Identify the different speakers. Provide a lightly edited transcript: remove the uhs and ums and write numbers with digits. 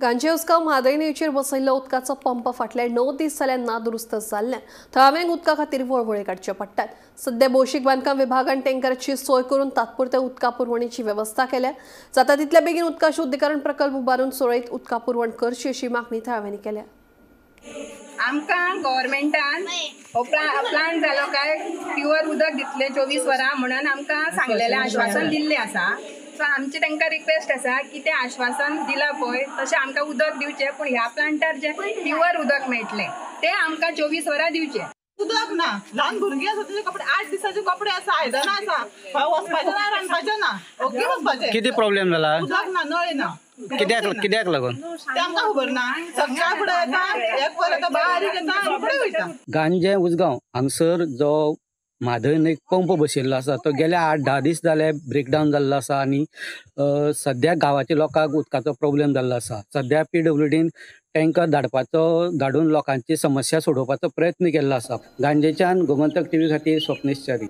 Speaker 1: गांजे उसगांव म्हादय न्हंयचेर बसयल्लो उदकाचो पंप फाटले 9 दीस जाल्यार नादुरुस्त जाल्ल्यान थळाव्यांक उदका खातीर वळवळे काडचे पडटात। सध्या भौशीक बांदकाम विभागान टँकराची सोय करून तात्पुरत्या उदका पुरवणेची वेवस्था केल्या। जाता तितल्या बेगीन उदका शुद्धीकरण प्रकल्प उबारून सुरळीत उदका पुरवण करची अशी मागणी थळाव्यांनी केल्या।
Speaker 2: आमकां गव्हर्मेंटान हो प्लान जालो काय प्युअर उदक दितले 24 वरां म्हणून आमकां सांगलेलें आश्वासन दिल्लें आसा। सो आमची तांकां रिक्वेस्ट आसा की तें आश्वासन दिलां पळय तशें आमकां उदक दिवचें, पूण ह्या प्लांटार जें प्युअर उदक मेळटलें तें आमकां 24 वरां दिवचें।
Speaker 3: उदक ना, ल्हान भुरगीं आसा, तेजे कपडे 8 दिसाचे कपडे आसा, आयदनां आसा, वचपाचें ना, रांदपाचें ना, ओके वचपाचें।
Speaker 4: कितें प्रॉब्लेम जाला?
Speaker 3: उदक ना, नळ ना।
Speaker 4: कित्याक लागून
Speaker 3: ते आमकां खबर ना। सकाळ फुडें येता, एक वर येता, बारीक येता आनी फुडें वयता।
Speaker 4: गांजे उसगांव हांगसर जो म्हादय न्हंयक पंप बसयल्लो आसा तो गेल्या 8-10 दीस जाले ब्रेकडावन जाल्लो आसा आनी सद्या गांवाच्या लोकांक उदकाचो प्रॉब्लेम जाल्लो आसा। सद्या PWDन टँकर धाडून लोकांची समस्या सोडोवपाचो प्रयत्न केल्लो आसा। गांजेच्यान गोमंतक टीव्ही खातीर स्वप्नेश च्यारी।